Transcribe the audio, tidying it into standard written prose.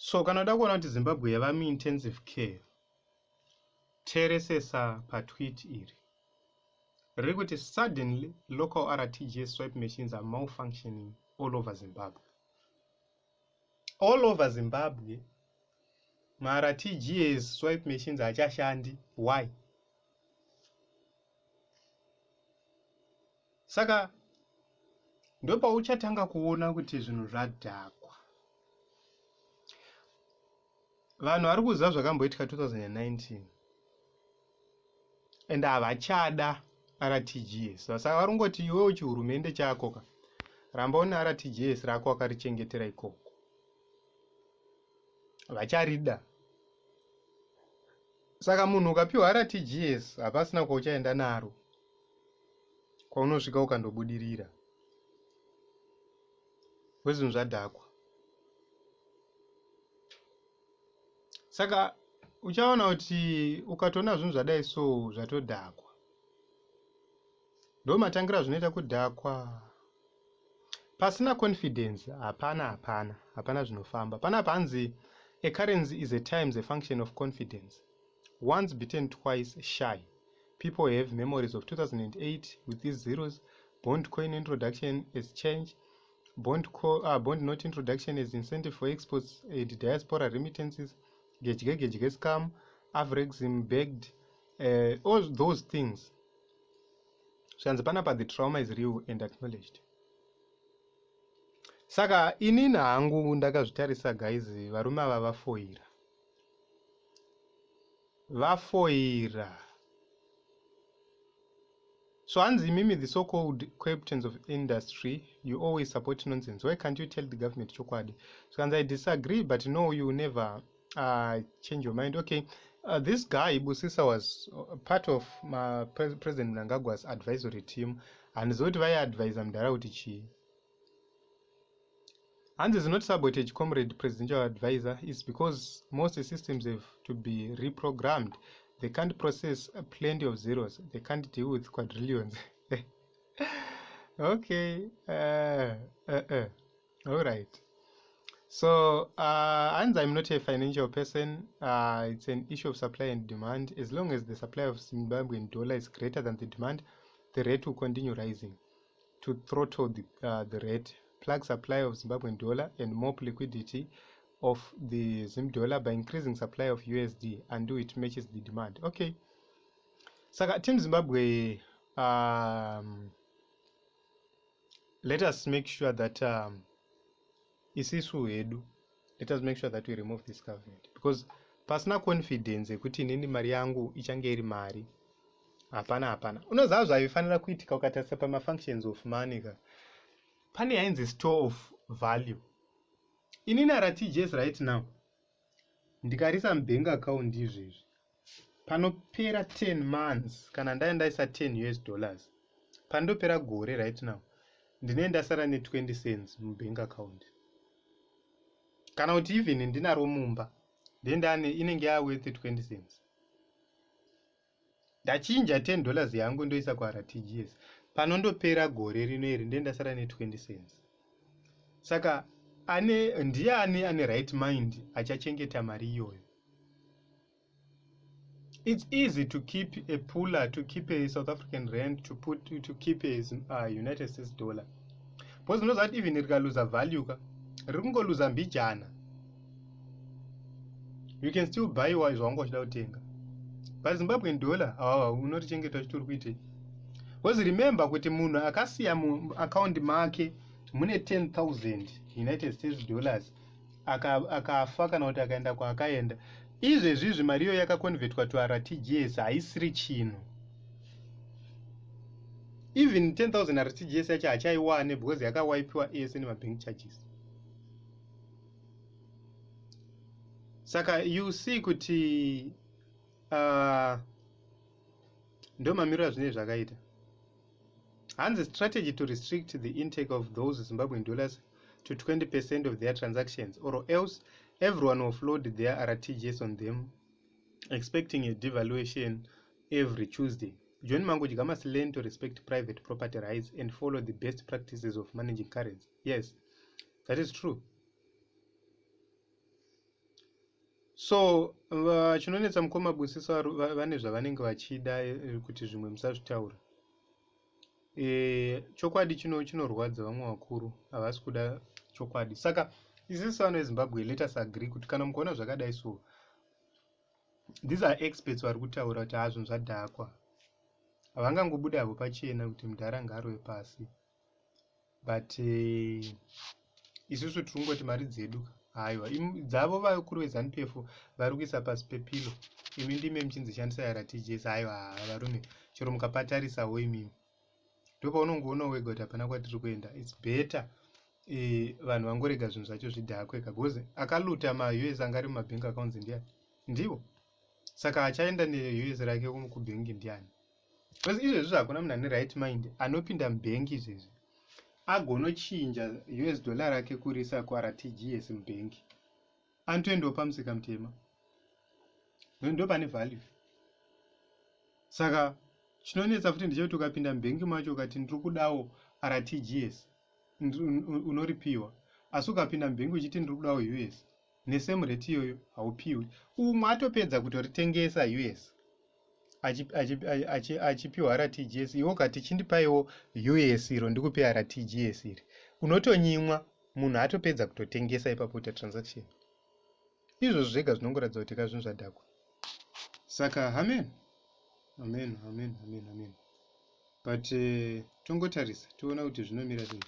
So kana uda kuona kuti Zimbabwe yava muintensive care, teeresesa patweet iri. Riri kuti suddenly local RTGS swipe machines are malfunctioning all over Zimbabwe. All over Zimbabwe, maRTGS swipe machines haachashandi. Why? Saka ndopauchatanga kuona kuti zvinhu zvadhakwa. Vanhu vari kuziva zvakamboitika 2019 and havachada RTGS. Saka vari kungoti iwewo chihurumende chako ka ramba une RTGS rako wakarichengetera ikoko. Vacharida. Saka munhu ukapiwa RTGS hapasina kwauchaenda naro kwaunosvika ukandobudirira. Wezvinhu zvadhakwa. Saka uchaona kuti ukatoona zvinhu zvadai so zvatodhakwa. Ndomatangira zvinoita kudhakwa. Pasina confidence hapana hapana hapana zvinofamba. Panapa hanzi a currency is a times a function of confidence. Once bitten twice shy. People have memories of 2008 with these zeros, bond coin introduction as change, bond, co bond note introduction as incentive for exports and diaspora remittances, gedye gedye scam, Afrexim bagged, all those things. Zvanzi panapa the trauma is real and acknowledged. Saka inini hangu ndakazvitarisa guys, varume ava vafoira. Vafoira. So hanzi imimi the so called captains of industry you always support nonsense why can't you tell the government chokwadi zvikanzi I disagree but no you never change your mind okay this guy Busisa was part of ma President Mnangagwa's advisory team handizivi kuti vaiadvisa mudhara kuti chii. Hanzi is not sabotage comrade presidential advisor is because most systems have to be reprogrammed. They can't process plenty of zeros. They can't deal with quadrillions. Okay. All right. So, and I'm not a financial person. It's an issue of supply and demand. As long as the supply of Zimbabwean dollar is greater than the demand, the rate will continue rising. To throttle the rate, plug supply of Zimbabwean dollar and mop liquidity of the Zim dollar by increasing supply of USD until it matches the demand. Okay. Saka Team Zimbabwe, let us make sure that isisu hedu, let us make sure that we remove this government because pasina confidence yekuti inini mari yangu ichange iri mari hapana hapana. Unoziva zvaifanira kuitika ukatarisa pamafunctions of money ka, pane yainzi store of value. Inini RTGS right now ndikarisa mubank account izvezvi panopera 10 months kana ndai ndaisa 10 US dollars pandopera gore right now ndinee ndasara ne20 cents mubank account kana kuti even ndinaro mumba ndendane inenge yaworth 20 cents. Ndachinja 10 dollars yangu ndoisa kuRTGS panondopera gore rino iri ndendasara ne20 cents. Saka ane ndiani ane right mind achachengeta mari iyoyo? It's easy to keep a pula, to keep a South African rand, to keep a United States dollar. Because unoziva kuti even rikaluza value ka, riri kungoluza mbijana. You can still buy zvawanga uchida kutenga. But Zimbabwean dollar, awawa unorichengeta uchitori kuitei? Because remember kuti munhu akasiya muaccount make mune 10,000 United States dollars akafa kana kuti akaenda kwaakaenda izvezvizvi mari iyoyo yakaconvertwa to RTGS haisiri chinhu. Even 10,000 RTGS yacho hachaiwane because yakawaipiwa ese nemabank charges. Saka you see kuti ndo mamiriro azvinenge zvakaita. Hanzi strategy to restrict the intake of those Zimbabwean dollars to 20% of their transactions or else everyone will flood their RTGS on them expecting a devaluation every Tuesday. John Mangudya must learn to respect private property rights and follow the best practices of managing currency. Yes, that is true. So chinonetsa mukoma Busisa, vane zvavanenge vachida kuti zvimwe musazvitaura. Chokwadi chinorwadza vamwe vakuru, havasi kuda chokwadi. Saka isusu vano veZimbabwe, let us agree kuti kana mukaona zvakadai, so these are experts vari kutaura kuti hazvo zvadhakwa. Havangangobuda havo pachena kuti mudhara ngaarove pasi, but isusu tiri kungoti mari dzedu haiwa dzavo. Vakuru veZANU PF vari kuisa pasi pepilo, imi ndime muchinzishandisa RTGS. Haiwa varume, chero mukapatarisawo imimi, ndopaunongoona wega kuti hapana kwatiri kuenda. It's better vanhu vangorega zvinhu zvacho zvidhakweka, because akaluta maUS anga ari mumabank accounts ndiani? Ndivo. Saka achaenda neUS rake kubhengi ndiani? Because izvezvi hakuna munhu ane right mind anopinda mubhengi izvezvi agonochinja US dollar rake kurisa kuRTGS mubhengi. Anotoendawo pamusika mutema, ndo pane value. Saka chinonetsa futi ndechekuti ukapinda mubhengi macho ukati ndiri kudawo RTGS, unoripiwa, asi ukapinda mubhengi uchiti ndiri kudawo US nesame rate iyoyo, haupiwi. Umwe atopedza kutoritengesa US achipiwa RTGS. Iwe ukati chindipaiwo US iro ndikupe RTGS iri, unotonyimwa. Munhu atopedza kutotengesa ipapo, kuita transaction. Izvozvo zvega zvinongoratidza kuti ka zvinhu zvadhakwa. Saka amen, amen, amen, amen, amen. But tongotarisa toona kuti zvinomira sei.